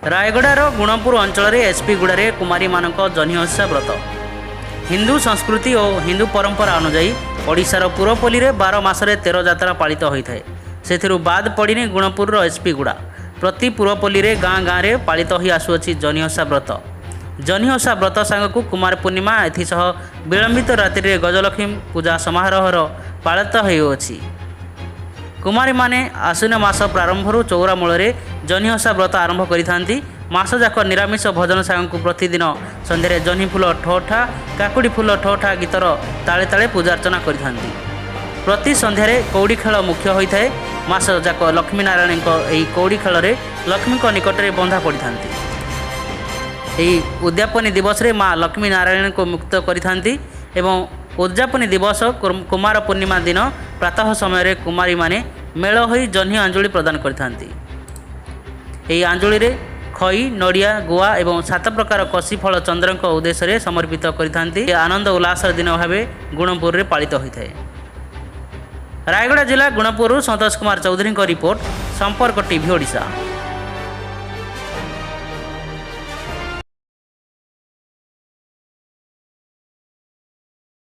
ରାୟଗଡ଼ାର ଗୁଣପୁର ଅଞ୍ଚଳରେ ଏସ୍ପି ଗୁଡ଼ାରେ କୁମାରୀମାନଙ୍କ ଜହ୍ନିଓଷା ବ୍ରତ। ହିନ୍ଦୁ ସଂସ୍କୃତି ଓ ହିନ୍ଦୁ ପରମ୍ପରା ଅନୁଯାୟୀ ଓଡ଼ିଶାର ପୁରପଲ୍ଲୀରେ 12 ମାସରେ 13 ଯାତ୍ରା ପାଳିତ ହୋଇଥାଏ। ସେଥିରୁ ବାଦ୍ ପଡ଼ିନି ଗୁଣପୁରର ଏସ୍ପି ଗୁଡ଼ା। ପ୍ରତି ପୁରପଲ୍ଲୀରେ ଗାଁ ଗାଁରେ ପାଳିତ ହୋଇ ଆସୁଅଛି ଜହ୍ନିଓଷା ବ୍ରତ। ଜହ୍ନିଓଷା ବ୍ରତ ସାଙ୍ଗକୁ କୁମାର ପୂର୍ଣ୍ଣିମା, ଏଥିସହ ବିଳମ୍ବିତ ରାତ୍ରିରେ ଗଜଲକ୍ଷ୍ମୀ ପୂଜା ସମାରୋହର ପାଳିତ ହେଉଅଛି। କୁମାରୀମାନେ ଆଶ୍ୱିନ ମାସ ପ୍ରାରମ୍ଭରୁ ଚଉରା ମୂଳରେ ଜହ୍ନିଓଷା ବ୍ରତ ଆରମ୍ଭ କରିଥାନ୍ତି। ମାସଯାକ ନିରାମିଷ ଭୋଜନ ସାଙ୍ଗକୁ ପ୍ରତିଦିନ ସନ୍ଧ୍ୟାରେ ଜହ୍ନି ଫୁଲ ଠୋ ଠା, କାକୁଡ଼ି ଫୁଲ ଠୋ ଠା ଗୀତର ତାଳେ ତାଳେ ପୂଜାର୍ଚ୍ଚନା କରିଥାନ୍ତି। ପ୍ରତି ସନ୍ଧ୍ୟାରେ କଉଡ଼ି ଖେଳ ମୁଖ୍ୟ ହୋଇଥାଏ। ମାସ ଯାକ ଲକ୍ଷ୍ମୀ ନାରାୟଣଙ୍କ ଏହି କଉଡ଼ି ଖେଳରେ ଲକ୍ଷ୍ମୀଙ୍କ ନିକଟରେ ବନ୍ଧା ପଡ଼ିଥାନ୍ତି। ଏହି ଉଦ୍ଯାପନୀ ଦିବସରେ ମା ଲକ୍ଷ୍ମୀ ନାରାୟଣଙ୍କୁ ମୁକ୍ତ କରିଥାନ୍ତି ଏବଂ ଉଦ୍ଯାପନୀ ଦିବସ କୁମାର ପୂର୍ଣ୍ଣିମା ଦିନ ପ୍ରାତଃ ସମୟରେ କୁମାରୀମାନେ ମେଳ ହୋଇ ଜହ୍ନି ଆଞ୍ଜୁଳି ପ୍ରଦାନ କରିଥାନ୍ତି। ଏହି ଆଞ୍ଜୁଳିରେ ଖଇ, ନଡ଼ିଆ, ଗୁଆ ଏବଂ 7 ପ୍ରକାର କଷି ଫଳ ଚନ୍ଦ୍ରଙ୍କ ଉଦ୍ଦେଶ୍ୟରେ ସମର୍ପିତ କରିଥାନ୍ତି। ଆନନ୍ଦ ଉଲ୍ଲାସର ଦିନ ଭାବେ ଗୁଣପୁରରେ ପାଳିତ ହୋଇଥାଏ। ରାୟଗଡ଼ା ଜିଲ୍ଲା ଗୁଣପୁରରୁ ସନ୍ତୋଷ କୁମାର ଚୌଧୁରୀଙ୍କ ରିପୋର୍ଟ, ସମ୍ପର୍କ ଟିଭି ଓଡ଼ିଶା।